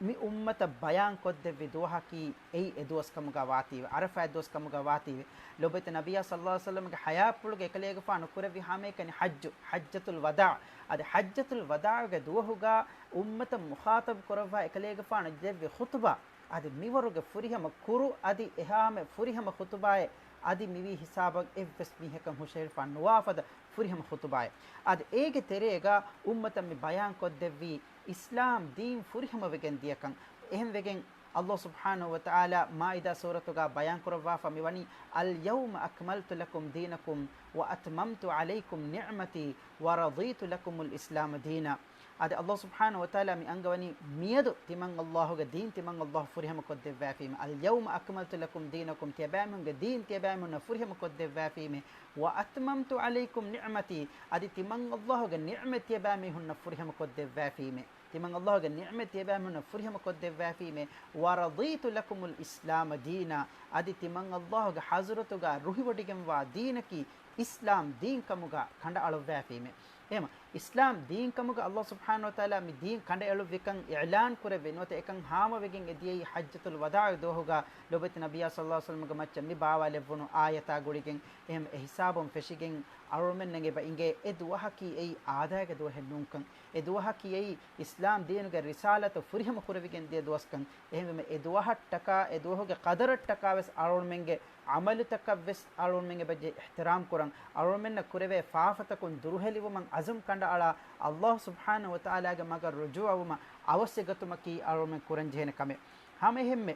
މި އުއްމަތަށް ބަޔާން ކޮށްދެއްވި ދުވަހަކީ އެއީ އެ ދުވަސް ކަމުގަ ވާތީވެ، ޢަރަފާތް ދުވަސް ކަމުގަ ވާތީވެ. ލޮބުވެތި ނަބިއްޔާ ޞައްލަﷲު ޢަލައިހި ވަސައްލަމްގެ ޙަޔާތްޕުޅުގަ އެކަލޭގެފާނު ކުރެއްވި ހަމައެކަނި ޙައްޖު، ޙައްޖަތުލް ވަދާޢު. އަދި ޙައްޖަތުލް ވަދާޢުގެ ދުވަހުގަ އުއްމަތަށް މުޚާޠަބު ކުރައްވާ އެކަލޭގެފާނު ދެއްވި ޚުޠުބާ، އަދި މިވަރުގެ ފުރިހަމަ ކުރު، އަދި އެހާމެ ފުރިހަމަ ޚުޠުބާއެއް، އަދި މިވީ ހިސާބަށް އެއްވެސް މީހަކަށް ހުށަހެޅިފަ ނުވާފަދަ ފުރިހަމަ ޚުޠުބާއެއް. އަދި އޭގެ ތެރޭގަ އުއްމަތަށް މި ބަޔާން ކޮށްދެއްވީ އިސްލާމް ދީން ފުރިހަމަވެގެން ދިޔަކަން. އެހެންވެގެން ﷲ ސުބްޙާނަހު ވަތަޢާލާ މާއިދާ ސޫރަތުގަ ބަޔާން ކުރައްވާފަ މިވަނީ، اليوم أكملت لكم دينكم وأتممت عليكم نعمتي ورضيت لكم الإسلام دينا. އަދި ﷲ ސުބްޙާނަހު ވަތަޢާލާ މި އަންގަވަނީ މިއަދު ތިމަން ﷲގެ ދީން ތިމަން ﷲ ފުރިހަމަ ކޮށްދެއްވާފީމޭ. اليوم أكملت لكم دينكم، ތިޔަބައިމީހުންގެ ދީން ތިޔަބައިމީހުންނަށް ފުރިހަމަ ކޮށްދެއްވާފީމޭ. وأتممت عليكم نعمتي، އަދި ތިމަން ﷲގެ ނިޢުމަތް ތިޔަބައިމީހުންނަށް ފުރިހަމަ ކޮށްދެއްވާފީމޭ. ތިމަން ﷲގެ ނިޢުމަތް ތިޔަބައިމީހުންނަށް ފުރިހަމަ ކޮށްދެއްވާފީމޭ. ورضيت لكم الإسلام دينا، އަދި ތިމަން ﷲގެ ޙަޟްރަތުގަ ރުހިވޮޑިގެންވާ ދީނަކީ އިސްލާމް ދީން ކަމުގަ ކަނޑައަޅުއްވައިފީމެ. އެހެމަ، އިސްލާމް ދީން ކަމުގަ އައްލާހު ސުބްޙާނަހު ވަތަޢާލާ މި ދީން ކަނޑައެޅުއްވިކަން އިޢުލާން ކުރެއްވި ނުވަތަ އެކަން ހާމަވެގެން އެދިޔައީ ޙައްޖަތުލް ވަދާޢު ދުވަހުގަ ލޮބުވެތި ނަބިއްޔާ ޞައްލައްލާހު ޢަލައިހި ވަސައްލަމްގެ މައްޗަށް މި ބާވާލެއްވުނު އާޔަތާ ގުޅިގެން އެހެމަ އެ ހިސާބުން ފެށިގެން އަޅުމެންނަށް އެބަ އިނގޭ އެ ދުވަހަކީ އެއީ އާދައިގެ ދުވަހެއް ނޫންކަން. އެ ދުވަހަކީ އެއީ އިސްލާމް ދީނުގެ ރިސާލަތު ފުރިހަމަ ކުރެވިގެން ދިޔަ ދުވަސްކަން. އެހެންވީމަ އެ ދުވަހަށްޓަކާ އެ ދުވަހުގެ ޤަދަރަށްޓަކާ ވެސް އަޅުމެންގެ ޢަމަލުތަކަށް ވެސް އަޅުމެން އެބަޖެހޭ އިޙްތިރާމް ކުރަން، އަޅުމެންނަށް ކުރެވޭ ފާފަތަކުން ދުރުހެލިވުމަށް ޢަޒުމް ކަނޑައަޅާ، އައްލާހު ސުބްޙާނަހު ވަތަޢާލާގެ މަގަށް ރުޖޫޢަވުމަށް އަވަސްވެގަތުމަކީ އަޅުމެން ކުރަންޖެހޭނެ ކަމެއް. ހަމައެހެންމެ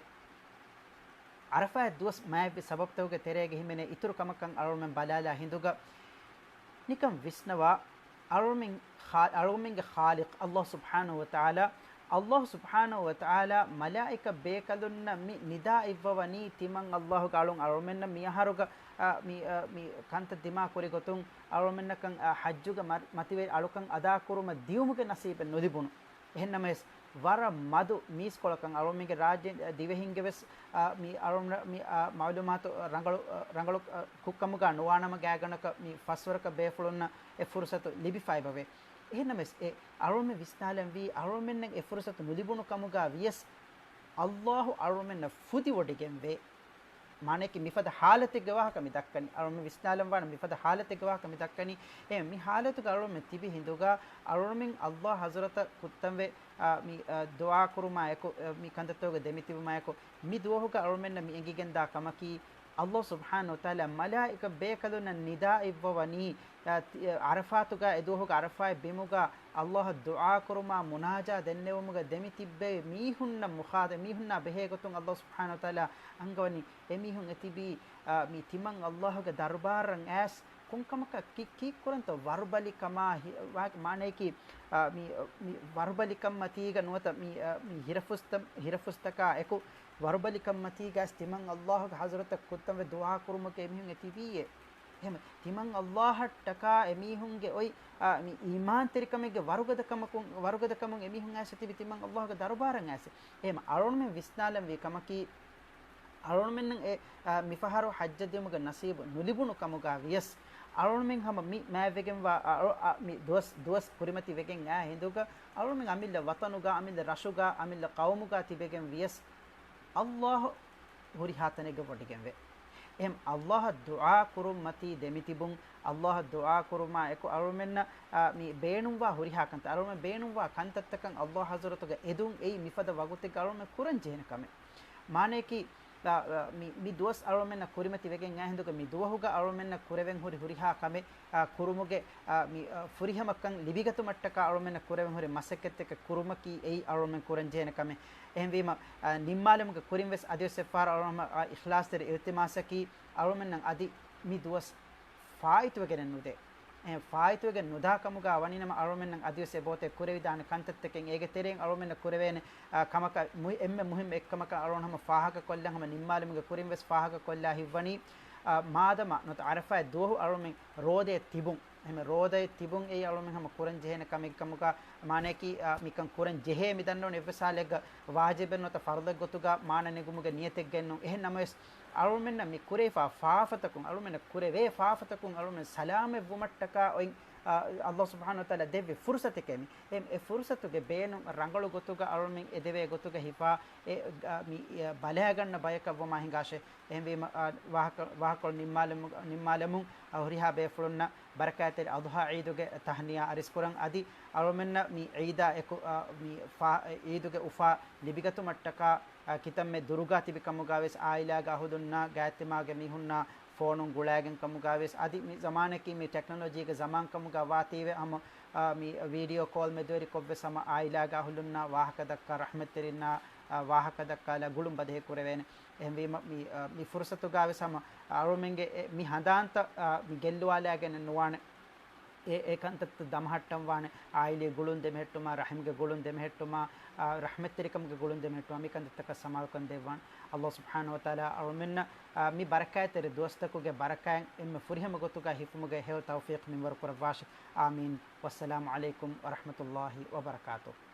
ޢަރަފާތް ދުވަސް މާތްވި ސަބަބުތަކުގެ ތެރޭގަ ހިމެނޭ އިތުރު ކަމަކަށް އަޅުމެން ބަލާލާ ހިނދުގަ ނިކަން ވިސްނަވާ، އަޅުމެން ޚާ-، އަޅުމެންގެ ޚާލިޤް އައްލާހު ސުބްޙާނަހު ވަތަޢާލާ، އައްލާހު ސުބްޙާނަހު ވަތަޢާލާ މަލާއިކަ ބޭކަލުންނަށް މި ނިދާ އިއްވަވަނީ ތިމަން އައްލާހުގެ އަޅުން އަޅުމެންނަށް މި އަހަރުގަ، އާ، މި، އާ، މި ކަންތައް ދިމާ ކުރި ގޮތުން އަޅުމެންނަކަށް، އާ، ޙައްޖުގެ މަ-، މަތިވެރި އަޅުކަން އަދާ ކުރުމަށް ދިޔުމުގެ ނަސީބެއް ނުލިބުނު. އެހެންނަމަވެސް، ވަރަށް މަދު މީސްކޮޅަކަށް އަޅުމެންގެ ރާއްޖެ ދިވެހިންގެ ވެސް، އާ، މި އަޅުން މި، އާ، މަޢުލޫމާތު ރަނގަޅު، އާ، ރަނގަޅު، އާ، ކުށްކަމުގަ ނުވާނަމަ ގާތްގަނޑަކަށް މި ފަސްވަރަކަށް ބޭފުޅުންނަށް އެ ފުރުޞަތު ލިބިފައިބަވޭ. އެހެންނަމަވެސް، އެ އަޅުމެން ވިސްނާލަންވީ އަޅުމެންނަށް އެ ފުރުޞަތު ނުލިބުނު ކަމުގަ ވިޔަސް، އައްލާހު އަޅުމެންނަށް ފުދިވޮޑިގެންވޭ. މާނަޔަކީ މިފަދަ ޙާލަތެއްގެ ވާހަކަ މި ދައްކަނީ. އަޅުމެން ވިސްނާލަންވާނެ މިފަދަ ޙާލަތެއްގެ ވާހަކަ މި ދައްކަނީ. އެ މި ޙާލަތުގަ އަޅުމެން ތިބި ހިނދުގަ އަޅުމެން އައްލާހު ޙަޟްރަތަށް ކުއްތަންވެ، އާ، މި، އާ، ދުޢާ ކުރުމާއެކު، އާ، މި ކަންތައްތަކުގަ ދެމިތިބުމާއެކު، މި ދުވަހުގަ އަޅުމެންނަށް މި އެނގިގެންދާ ކަމަކީ، އައްލާހު ސުބްޙާނަހު ވަތަޢާލާ މަލާއިކަ ބޭކަލުންނަށް ނިދާ އިއްވަވަނީ، އާ، ތި-، އާ، ޢަރަފާތުގަ އެ ދުވަހުގަ ޢަރަފާތް ބިމުގަ އައްލާހަށް ދުޢާ ކުރުމާ މުނާޖާ ދެންނެވުމުގަ ދެމިތިއްބެވި މީހުންނަށް މުޚާ-، މީހުންނާ ބެހޭ ގޮތުން އައްލާހު ސުބްޙާނަހު ވަތަޢާލާ އަންގަވަނީ އެމީހުން އެތިބީ، އާ، މި ތިމަން އައްލާހުގެ ދަރުބާރަށް އައިސް ކޮންކަމަކަށް ކި-، ކީއްކުރަންތޯ ވަރުބަލިކަމާ ހި-، ވާ-، މާނަޔަކީ، އާ، މި، މި ވަރުބަލިކަންމަތީގަ ނުވަތަ މި، އާ، މި ހިރަފުސްތަ-، ހިރަފުސްތަކާ އެކު ވަރުބަލިކަންމަތީގަ އައިސް ތިމަން އައްލާހުގެ ޙަޟްރަތަށް ކުއްތަންވެ ދުޢާ ކުރުމުގެ އެމީހުން އެތިބީއޭ. އެހެމަ، ތިމަން އައްލާހަށްޓަކާ އެމީހުންގެ އޮތް، އާ، މި އީމާންތެރިކަމެއްގެ ވަރުގަދަކަމަކުން، ވަރުގަދަކަމުން އެމީހުން އައިސް ތިބި ތިމަން އައްލާހުގެ ދަރުބާރަށް އައިސް. އެހެމަ، އަޅުންމެން ވިސްނާލަންވީ ކަމަކީ، އަޅުންމެންނަށް އެ، އާ، މިފަހަރު ޙައްޖަށް ދިޔުމުގެ ނަސީބު ނުލިބުނު ކަމުގަ ވިޔަސް، އަޅުންމެން ހަމަ މި މާތްވެގެންވާ، އަ-، އަ-، މި ދުވަސް، ދުވަސް ކުރިމަތި ވެގެން އާ ހިނދުގަ، އަޅުންމެން އަމިއްލަ ވަޠަނުގަ، އަމިއްލަ ރަށުގަ، އަމިއްލަ ޤައުމުގަ ތިބެގެން ވިޔަސް، އައްލާހު ހުރިހާ ތަނެއްގަ ވޮޑިގެންވޭ. އެހެން އައްލާހަށް ދުޢާ ކުރުން މަތީ ދެމިތިބުން، އައްލާހަށް ދުޢާ ކުރުމާ އެކު އަޅުމެންނަށް، އާ، މި ބޭނުންވާ ހުރިހާ ކަންތައް، އަޅުމެން ބޭނުންވާ ކަންތައްތަކަށް އައްލާހު ޙަޟްރަތުގަ އެދުން އެއީ މިފަދަ ވަގުތެއްގަ އަޅުމެން ކުރަން ޖެހޭނެ ކަމެއް. މާނަޔަކީ، އާ، އާ، މި، މި ދުވަސް އަޅުމެންނަށް ކުރިމަތި ވެގެން އާ ހިނދުގަ މި ދުވަހުގަ އަޅުމެންނަށް ކުރެވެން ހުރި ހުރިހާ ކަމެއް، އާ، ކުރުމުގެ، އާ، މި، އާ، ފުރިހަމަކަން ލިބިގަތުމަށްޓަކާ އަޅުމެންނަށް ކުރެވެން ހުރި މަސައްކަތްތަކެއް ކުރުމަކީ އެއީ އަޅުމެން ކުރަން ޖެހޭނެ ކަމެއް. އެހެންވީމަ، އާ، ނިންމާލުމުގެ ކުރިން ވެސް އަދިވެސް އެއްފަހަރު އަޅުމެން، އާ، އިޚްލާޞްތެރި އިލްތިމާސަކީ އަޅުމެންނަށް އަދި މި ދުވަސް ފާއިތުވެގެނެއް ނުދޭ. އެ، ފާއިތުވެގެން ނުދާ ކަމުގަ ވަނީނަމަ އަޅުމެންނަށް އަދިވެސް އެބައޮތޭ ކުރެވިދާނެ ކަންތައްތަކެއް. އޭގެ ތެރެއިން އަޅުމެންނަށް ކުރެވޭނެ، އާ، ކަމަކަށް މު-، އެންމެ މުހިއްމު އެއްކަމަކަށް އަޅުން ހަމަ ފާހަގަކޮށްލަން ހަމަ ނިންމާލުމުގެ ކުރިން ވެސް ފާހަގަކޮށްލާ ހިތްވަނީ، އާ، މާދަމާ ނުވަތަ ޢަރަފާތް ދުވަހު އަޅުމެން ރޯދައެއް ތިބުން، އެހެން ރޯދައެއް ތިބުން އެއީ އަޅުމެން ހަމަ ކުރަން ޖެހޭނެ ކަމެއް ކަމުގަ، މާނަޔަކީ، އާ، މިކަން ކުރަން ޖެހޭ މި ދަންނަވަން އެއްވެސް ހާލެއްގަ ވާޖިބެއް ނުވަތަ ފަރުޟެއް ގޮތުގަ މާނަ ނެގުމުގެ ނިޔަތެއްގައެއް ނޫން. އެހެން ނަމަވެސް، އަޅުމެންނަށް މި ކުރެވިފާ ފާފަތަކުން، އަޅުމެންނަށް ކުރެވޭ ފާފަތަކުން އަޅުމެން ސަލާމަތްވުމަށްޓަކާ އޮތް، އާ، އައްލާހު ސުބްޙާނަހު ވަތަޢާލާ ދެއްވި ފުރުޞަތެކޭ މި. އެ، އެ ފުރުޞަތުގެ ބޭނުން ރަނގަޅު ގޮތުގަ އަޅުމެން އެދެވޭ ގޮތުގަ ހިފާ، އެ، އާ، މި، އާ، ބަލައިގަންނަ ބަޔަކަށް ވަމާ ހިނގާށޭ. އެހެންވީމަ، އާ، ވާހަކަ، ވާހަކަކޮޅު ނިންމާލަމު-، ނިންމާލަމުން، އާ، ހުރިހާ ބޭފުޅުންނަށް ބަރަކާތްތެރި އަޟްޙާ ޢީދުގެ ތަހްނިޔާ އަރިސްކުރަން. އަދި އަޅުމެންނަށް މި ޢީދާ އެކު، އާ، މި ފާ-، ޢީދުގެ އުފާ ލިބިގަތުމަށްޓަކާ، އާ، ކިތަންމެ ދުރުގަ ތިބި ކަމުގަ ވެސް އާއިލާގެ އަހުލުންނާ ގާތްތިމާގެ މީހުންނާ ފޯނުން ގުޅާގެން ކަމުގަ ވެސް އަދި މި ޒަމާނަކީ މި ޓެކްނޮލޮޖީގެ ޒަމާން ކަމުގަ ވާތީވެ ހަމަ، އާ، މި ވީޑިއޯ ކޯލް މެދުވެރި ކޮށްވެސް ހަމަ އާއިލާގެ އަހުލުންނާ ވާހަކަ ދައްކާ ރަޙްމަތްތެރިންނާ، އާ، ވާހަކަ ދައްކާލާ ގުޅުން ބަދަހި ކުރެވޭނެ. އެހެންވީމަ މި، އާ، މި ފުރުޞަތުގަ ވެސް ހަމަ އަޅުމެންގެ އެ، މި ހަނދާންތައް، އާ، މި ގެއްލުވާލާގެނެއް ނުވާނެ. އެ، އެ ކަންތައްތައް ދަމަހައްޓަން ވާނެ. އާއިލީ ގުޅުން ދެމެހެއްޓުމާ، ރަޙިމްގެ ގުޅުން ދެމެހެއްޓުމާ، އާ، ރަޙްމަތްތެރިކަމުގެ ގުޅުން ދެމެހެއްޓުމާ، މި ކަންތައްތަކަށް ސަމާލުކަން ދެއްވާނެ. އައްލާހު ސުބްޙާނަހު ވަތަޢާލާ އަޅުމެންނަށް، އާ، މި ބަރަކާތްތެރި ދުވަސްތަކުގެ ބަރަކާތް އެންމެ ފުރިހަމަ ގޮތުގަ ހިފުމުގެ ހެޔޮ ތައުފީޤް މިންވަރު ކުރައްވާށި. އާމީން. ވައްސަލާމު ޢަލައިކުމް ވަރަޙްމަތުﷲި ވަބަރަކާތުހު.